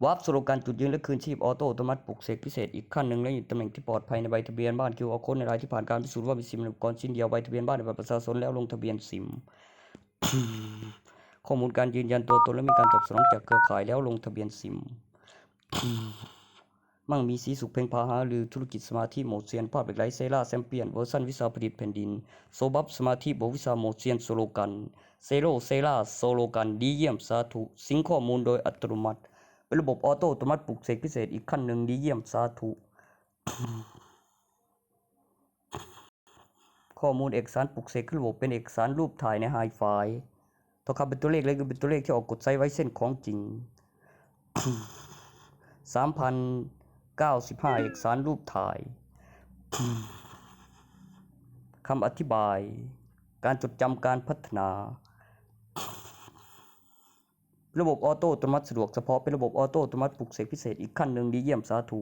ວາບສະໂລກັນ ຈຸດຢືນ ແລະ ຄືນຊີບ ອອໂຕ້ອັດຕະໂນມັດ ປຸກເສກພິເສດອີກຂັ້ນໜຶ່ງ ແລະ ຢູ່ໃນຕຳແໜ່ງທີ່ປອດໄພ ໃນໃບທະບຽນບ້ານ ຄິວອາໂຄ້ດ ໃນລາຍທີ່ຜ່ານການພິສູດວ່າມີຊິມໃນອຸປະກອນຊິ້ນດຽວ, ໃບທະບຽນບ້ານ ໃນບັດປະຊາຊົນ ແລ້ວລົງທະບຽນຊິມ. ຂໍ້ມູນການຢືນຢັນຕົວຕົນ ແລະ ມີການຕອບສະໜອງຈາກເຄືອຂ່າຍ ແລ້ວລົງທະບຽນຊິມ. ມັງມີສີສຸກ ເພັ່ງພາຫາລືທຸລະກິດສະມາທິໂໝຊຽນ ພາບເຫຼັກໄຫຼເຊລາແຊມປຽນ ເວີຊັນວິຊາຜະລິດແຜ່ນດິນ ໂສບັບສະມາທິບົກວິຊາໂໝຊຽນ ສະໂລກັນ ເຊໂລເຊລາ ສະໂລກັນ ດີຢ້ຽມສາທຸ ຊິງຂໍ້ມູນໂດຍອັດຕະໂນມັດ ເປັນລະບົບອອໂຕ້ອັດຕະໂນມັດ ປຸກເສກພິເສດອີກຂັ້ນໜຶ່ງ ດີຢ້ຽມສາທຸ. ຂໍ້ມູນເອກະສານປຸກເສກຄືລະບົບ ເປັນເອກະສານຮູບຖ່າຍໃນໄຮຟາຍ ເທົ່າກັບເປັນຕົວເລກ ແລະ ຄືເປັນຕົວເລກທີ່ອອກກົດໃຊ້ໄວເຊັ່ນຂອງຈິງ. ສາມພັນເກົ້າສິບຫ້າ ເອກະສານຮູບຖ່າຍ. ຄຳອະທິບາຍ ການຈົດຈຳການພັດທະນາ. ລະບົບອອໂຕ້ອັດຕະໂນມັດສະດວກສະເພາະ ເປັນລະບົບອອໂຕ້ອັດຕະໂນມັດປຸກເສກພິເສດອີກຂັ້ນໜຶ່ງ ດີຢ້ຽມສາທຸ.